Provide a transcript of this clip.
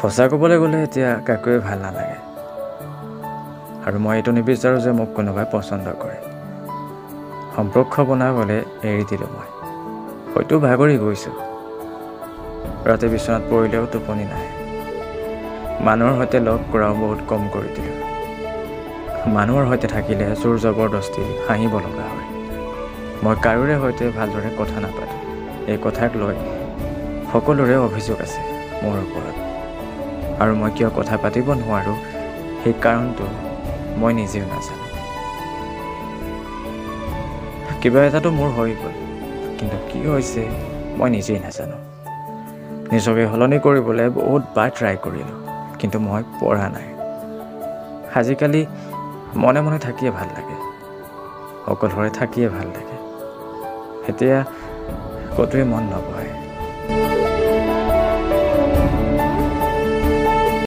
সঁচা ক'বলৈ গ'লে এতিয়া কাকোৱে ভাল নালাগে, আৰু মই এইটো নিবিচাৰোঁ যে মোক কোনোবাই পচন্দ কৰে। সম্পৰ্ক বনাবলৈ এৰি দিলোঁ মই, হয়তো ভাগৰি গৈছোঁ। ৰাতি বিচনাত পৰিলেও টোপনি নাহে। মানুহৰ সৈতে লগ কৰাও বহুত কম কৰি দিলোঁ। মানুহৰ সৈতে থাকিলে জোৰ জবৰদস্তি হাঁহিব লগা হয়। মই কাৰোৰে সৈতে ভালদৰে কথা নাপাতোঁ। এই কথাক লৈ সকলোৰে অভিযোগ আছে মোৰ ওপৰত, আৰু মই কিয় কথা পাতিব নোৱাৰোঁ সেই কাৰণটো মই নিজেও নাজানো। কিবা এটাতো মোৰ হৈ গ'ল, কিন্তু কি হৈছে মই নিজেই নাজানো। নিজকে সলনি কৰিবলৈ বহুত বাৰ ট্ৰাই কৰিলোঁ, কিন্তু মই পৰা নাই। আজিকালি মনে মনে থাকিয়ে ভাল লাগে, অকলশৰে থাকিয়ে ভাল লাগে। এতিয়া ক'তোৱে মন নবহে।